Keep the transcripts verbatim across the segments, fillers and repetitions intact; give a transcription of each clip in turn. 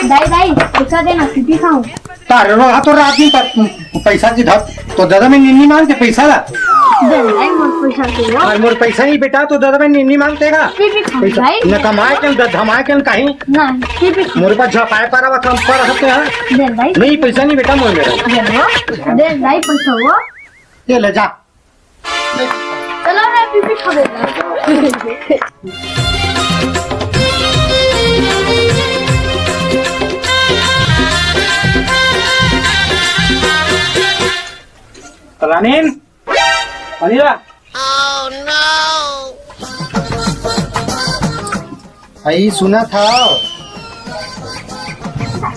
दाई, दाई, पैसा देना, पीपी खाऊं। तारे रो, हाँ, तो रात में प-, पैसा की धर, तो दादा मैं निन्नी मांगते पैसा ला। दे दाई, मोर पैसा दे रो। अरे मोर पैसा नहीं बेटा, तो दादा मैं निन्नी मांगते का। पीपी खाऊं, पैसा दाई। न कमाए के, न धमाए के, न कहीं। ना, पीपी खाऊं। मोर पास झपाए पारा बस हम पर सकते हैं। दे दाई। नहीं, पैसा नहीं बेटा, मोर मेरा। दे रो, दे दाई, पैसा वो। ये ले जा। चलो ना, पीपी खा लेना। तलानीन, अनिला। अई सुनत हव?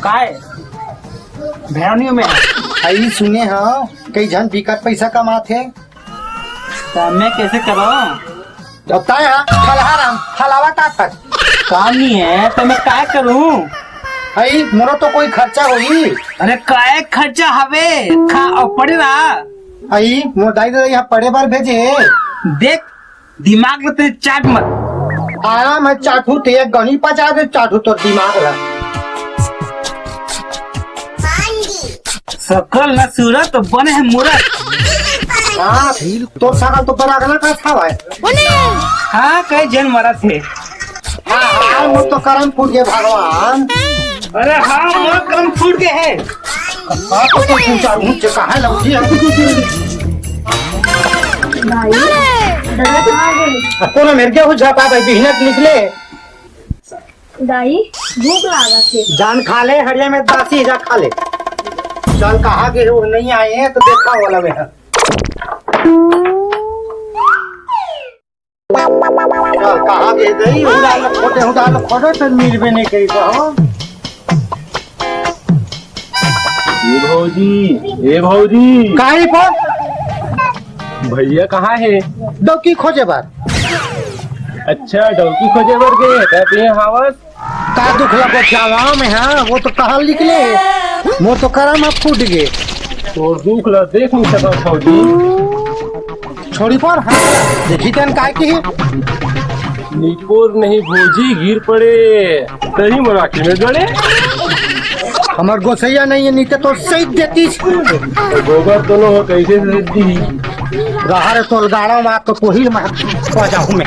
काय? भैरवनी में। अई सुने हव, कई झन बिकट पैसा कमात हे। त मैं कैसे करूं? अब ताय हा, फलहार हम, फलावा तात हस। काम नहीं है, तो मैं काय करूं? अई, मोरो तो कोई खर्चा होई। अरे, काय खर्चा हवे? खा अउ पड़े रहा। अई, मोर दाई ददा यहाँ पड़े बर भेजे। देख, दिमाग ल ते चाट मत। आराम है चाटू, ते एक गनी पचा दे चाटू तोर दिमाग ल। सकल न सूरत तो बने है मूरत। हाँ, तोर सकल तो बरागना का था भाई। हाँ, कई जन मरत हे। हाँ, हाँ, मोर तो करम फूट गे भगवान। अरे हाँ, मोर करम फूट गे हे। हाँ, तो तू पूछा, ऊंचे कहाँ लौटी है? भाई, दादा कहाँ गए? अब कौन मेरे क्या हो जाता भाई, बिहनत निकले। दाई, भूख लागत हे। जान खा ले, हरिया में बासी जा खा ले। चल, कहाँ गे हे, वो नहीं आए हैं, तो देखा वाला में है। चल, कहाँ गे हे दाई? उड़ाल खोटे, उड़ाल खोटे, तो मिलबे नहीं करी तो, हो? ए भौजी, ए भौजी। काहे पर? भैया कहाँ हे? डौकी खोजे बर। अच्छा, डौकी खोजे बर गे, त तैं हावस? का दुख लगो जावा में, हाँ, वो तो कहाँ निकले? मोर तो करम अब फूट गे। तोर दुख ला देख नहीं सकत भौजी। छोड़ी पर, हाँ, देखी तन काय की। निपोर नहीं भौजी गिर पड़े, तही मराठी में गड़े। हमर गोसैया नहीं है, नहीं तो सही देती। गोबर दोनों हो, कैसे सही दी? रहा रे तोलगाड़ा मा तो कोहिल मा पा जाहूं मैं।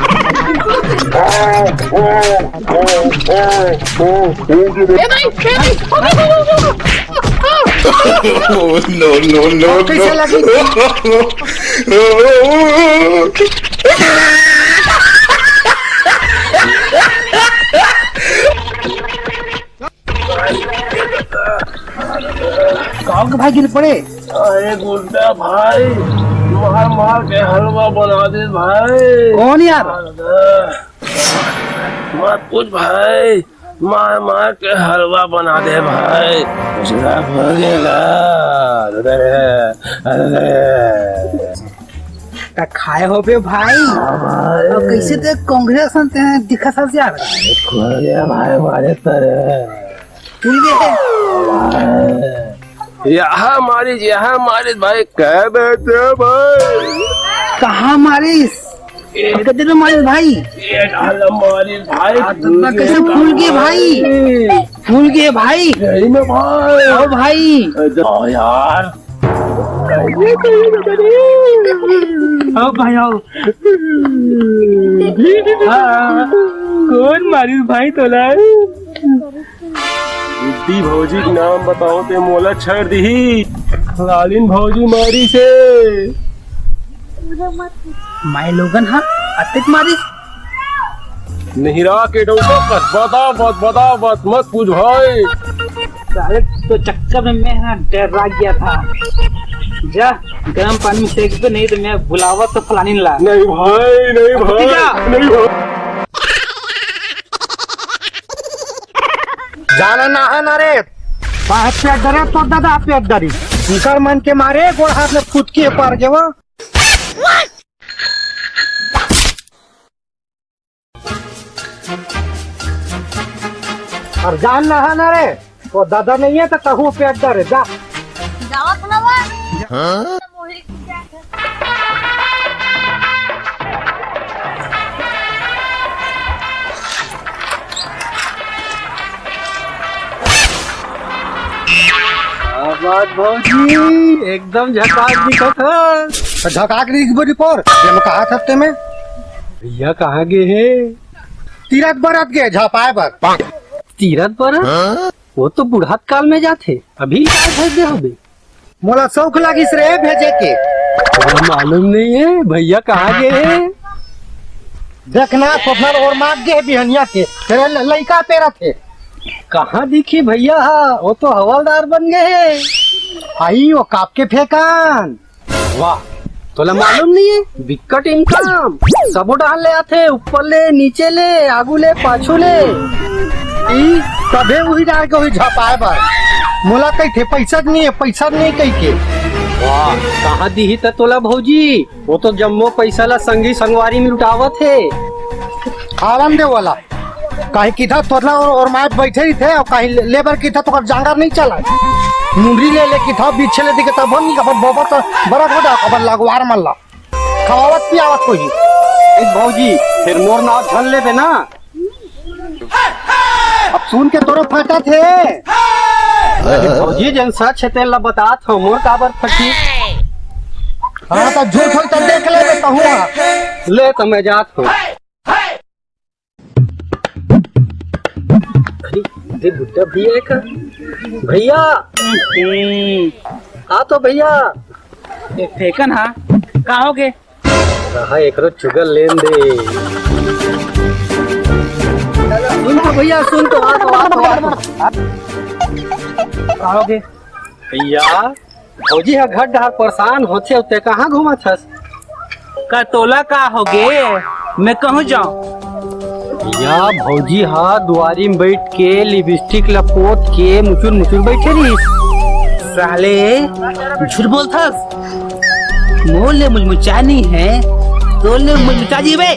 ए भाई, ए भाई। Oh, no, no, no, और कैसे no। लगी? गांव के भाई गिर पड़े। अरे गुड्डा भाई, मार मार के हलवा बना दे भाई। कौन यार? मत पूछ भाई, मार मार के हलवा बना दे भाई। गुजरा हो गेला। अरे, अरे। त खाए होबे भाई। हाँ भाई। अब कैसे ते कांग्रेस में ते दिखा सब यार। खुल गया भाई, मारे तरे। खुल गए। यहाँ मारिस, यहाँ मारिस भाई, कह देते भाई। कहाँ मारिस? गद्दे तो मारिस भाई। ये डाल मारिस भाई। आ, तो कैसे फूल गए भाई? फूल गए भाई। यही में भाई। ओ भाई। ओ यार। आओ भाई, आओ। हाँ, कौन मारिस भाई तोला? बुड्ढी भौजी के नाम बताओ ते मोला छेड़ दिही। लालिन भौजी मारिस हे। माय लोगन हा अतेक मारिस। नहिरा के डौका कस बता बत, बता बत, मत पूछ भाई। साले तो चक्कर में मैं ना डरा गया था। जा, गर्म पानी में सेक दे, नहीं तो मैं बुलावा तो फलानी ला। नहीं भाई, नहीं अब भाई, जा। नहीं भाई। जाना ना है ना रे। बाहर पेट डरे तो दादा पेट डरी। इनकर मन के मारे गोड़ हाथ में फुटकी पार गेवा। और जान ना है ना रे, वो दादा नहीं है तो कहूँ पेट डरे, जा। जावत ना बा। हाँ? आज भौजी एकदम झकास दिखत हस। त झकास दिख बड़ी पर, ये मैं कहा था ते में? भैया कहाँ गे हे? तीरथ बरत गे झपाए बर। तीरथ बरत? वो तो बुढ़ात काल में जाथे, अभी काय भेज दे होबे? मोला शौक लागिस रे भेजे के। मोला मालूम नहीं है भैया कहाँ गे हे। देखना, सोफर और मार गे बिहनिया के, तेरे ल-, लइका पेरा थे। कहाँ दिखी भैया हा? वो तो हवलदार बन गए हे। आई वो काप के फेंकन। वाह, तोला मालूम नहीं है? बिकट income। सबो डहान ले आथे, ऊपर ले, नीचे ले, आगू ले, पाछू ले। ई तभे उही डार के उही झपाए बर। मोला कहिथे, "पैसा नहीं है, पैसा नहीं," कहिके। वाह, कहाँ दिही त तोला भौजी? वो तो जम्मो पैसा ला संगी संगवारी में लुटावत हे। आवन दे वाला। काहे किथा तोरला और, और माय बैठे ही थे, और काहे ले-, लेबर किथा तो कर जांगर नहीं चला। मुंडरी ले ले किथा बीछे ले दिखे तब नहीं, अपन बोबा तो बड़ा बड़ा, अपन लगवार मन ला। खवावत पियावत होही। ए भौजी, फिर मोर नाव झन लेबे ना। अब सुन के तोरो फटत हे। अरे भौजी, जन सच हे तेला बतात हो, मोर काबर फटी? हाँ, तो झूठ हो तो देख लेबे कहूँ हाँ। ले तो मैं जात हूँ। अरे, ये बुड्ढा भैया है का? भैया! हम्म। आ तो भैया। ये फेंकन हा, का हो गे? रहा एकरो चुगल लेन दे। सुन तो भैया, सुन तो, आ तो, आ तो, आ तो। का हो गे? भैया, भौजी ह घर डहर परेशान होथे, ते कहाँ घूमत हस? का तोला का हो गे? मैं कहूँ जाऊँ? या भौजी ह दुआरी में बैठ के लिपस्टिक ल पोत के मुचुर मुचुर बैठे रहिस। साले, झूठ बोलथस। मोर ले मुचमुचा नहीं है, तोर ले मुचमुचा जीबे।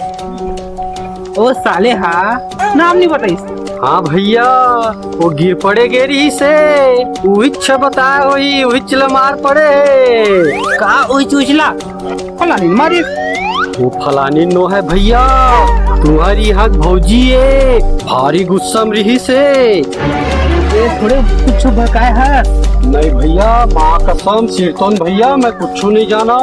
ओ साले हा, नाम नहीं बताइस। हाँ भैया, वो गिर पड़े गे रहिस हे, उहिच बताए होही, उहिच ल मार पड़े हे। का उहिच उहिच ला? फलानी मारी। वो फलानी नो है भैया, तुम्हारी हक भौजी हे, भारी गुस्सा में रहिस हे। ये थोड़े कुछ भकाए हस। नहीं भैया, माँ कसम सिरतोन भैया, मैं कुछ नहीं जाना।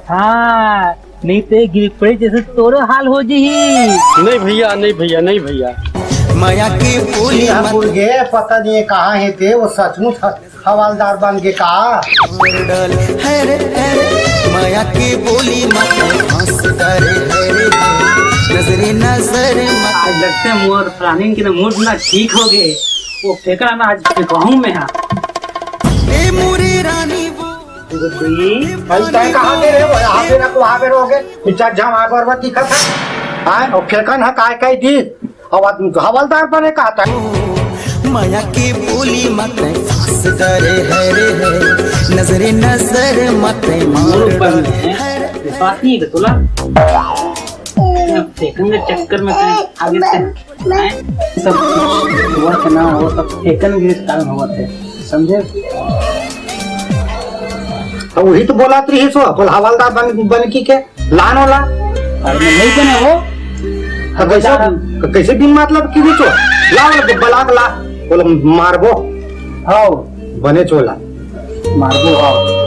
हाँ, नहीं ते गिर पड़े जैसे तोरो हाल हो जही। नहीं भैया, नहीं भैया, नहीं भैया। मया के बोली मत बोल गे, पता नहीं कहाँ है ते, वो सचमुच ह-, हवलदार बन के का? है रे, है रे, मया के बोली मत हंस करे, है रे, नजरे नजर मत। आज लगते मोर प्लानिंग के ना मूड ना ठीक हो गए। वो फेंकना ना आज फेंकवाहूँ मैं हाँ। ए मोरे रानी वो गुड्डी, भाई, तैं कहाँ गे रे? वो यहाँ पे रख, वहाँ पे रहोगे। कुछ झमा गड़बड़ दिखत है। हाँ, और फेंकन है, काय, काय दी? अब हवलदार बने का था। मया की बोली मत फांस करे है रे है, नजरे नजर मत मार ऊपर में है, है रे। विश्वास नहीं है तोला। फेंकन के चक्कर में कहीं आगे से हैं? सब हुआ था ना, वो सब फेंकन के कारण हुआ थे, समझे? तो वही तो बोला तो रही सो, बोल हवलदार बन, बन की के लान वाला। अरे मैं नहीं बने वो। तो कैसे, तो कैसे बिन मतलब की भी चो? ला वाला बलाक ला, बोल मारबो। हाँ। बने चोला। मारबो, हाँ।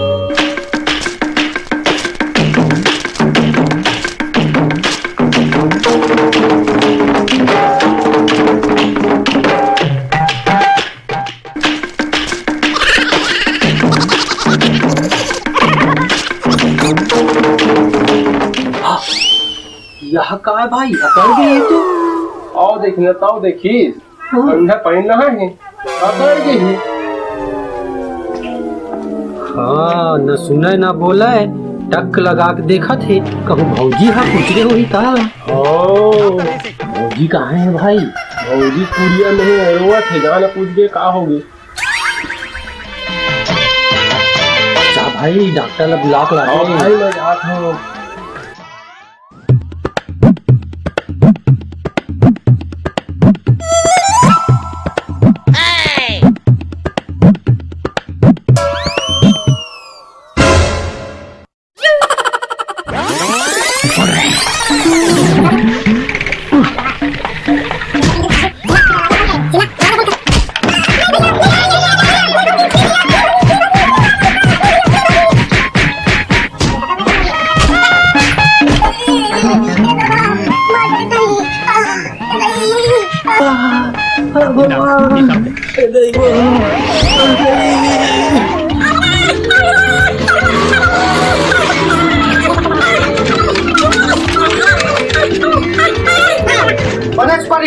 यह का है भाई, अकड़ गई ये तो। आओ देखिए, ताओ देखिए। हाँ। ठंडा पानी नहा है, अकड़ गई। हाँ, न सुने न बोले, टक लगा के देखत हे, कहूँ भौजी हा पूछ रहे होही का? ओ। भौजी कहाँ है भाई? भौजी कुरिया में है, रोवत है, जाना पूछ के का होगी। जा भाई, डॉक्टर ला बुला के लाते हैं। भाई, मैं जात हूँ। बनेच परिस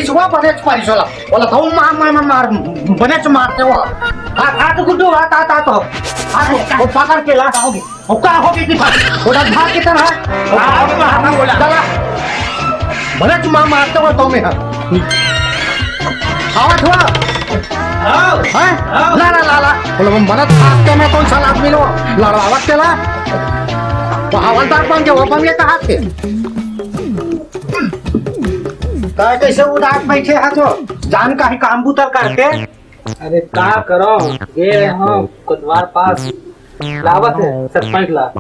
हुआ, बनेच परिस होला। बोला था, "मार, मार, मार, मार, बनेच मारते हो।" हाथ, हाथ गुड्डू, हाथ, हाथ, हाथ हो। हाथ, वो पकड़ के ला, आओगे। वो का हो गई थी बात? वो डर भाग के तरह। वो का हो गया? हाँ, बोला। चला। बनेच मार, मारते हो तो मैं। आवत हुआ? आओ। हैं? आओ। ला, ला, ला, ला। बोले, "वो मदद भागते में कौन सा आदमी लो? लड़वावत के ला?" वो हवलदार बन के, वो बन के कहा थे? का कैसे उदास बैठे हैं तो? जान का ही काम बुतल करके। अरे का करो, गे रहे हो कोतवार पास, लावत है सरपंच ला।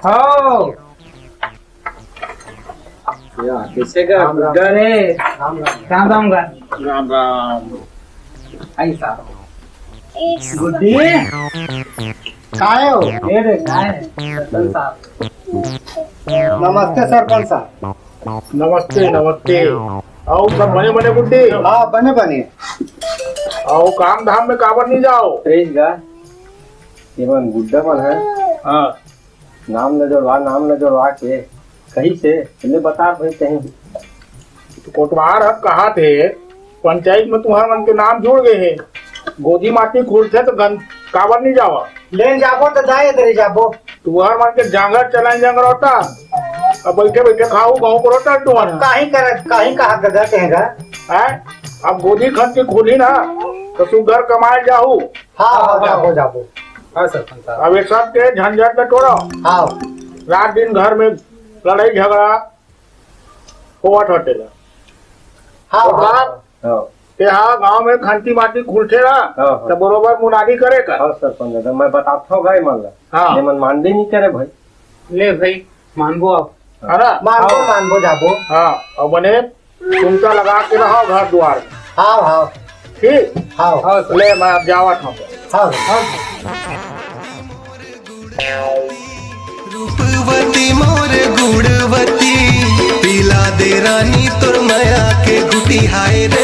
हो। या, कैसे का राम राम। गुड्डा रे? राम राम। राम राम गा। राम राम। ऐसा। गुड्डी। काय हो? ए रे, काय? रतन साहब। नमस्ते सरपंच साहब। नमस्ते, नमस्ते। अउ सब बने बने गुड्डी? हाँ, बने बने। अउ काम धाम में काबर नहीं जाओ? प्रेस गा, ये मन गुड्डा मन है। हाँ। नाम न जोड़वा, नाम न जोड़वा के कही से, ले बता भाई कहीं। तो कोटवार ह कहा थे, पंचायत में तुम्हार मन के नाम जुड़ गए हे, गोदी माटी खुलथे तो गन काबर नहीं जावा? लेन जाबो तो जाए इधर ही जाबो। तुहर मन के जांगर चलाए जांगर होता, अब बैठे बैठे खाऊ गाँव को रोटा तुहर। काहे कर, काहे कहा गदा कहेगा? हैं? अब गोदी खन की खुली ना, तो सुगर कमाए जाहू। हाँ, हाँ, जाबो, जाबो। हाँ, सरपंच साहब। अब ये सब के झंझट में छोड़ो। हाँ। रात दिन घर में लड़ाई झगड़ा होवत हटे ला। हाँ, और हाँ। रात हाँ। के हाँ, गांव में खंती माटी खुलथे ना, हाँ, हाँ। तो बरोबर मुनादी करे कर। हाँ, सरपंच दादा, मैं बताता हूँ भाई मन ला। हाँ। ये मन मानबे नहीं करे भाई। ले भाई, मानबो अब। है ना? मानबो, हाँ। मानबो जाबो। हाँ, और बने कुंता लगा के रहो घर द्वार में। हाँ, हाँ। ठीक? हाँ। हाँ, ले, मैं अब जावत हूँ। हाँ, हाँ। रूपवती मोर गुणवती, पिला दे रानी तोर मया के घुटी, हाय रे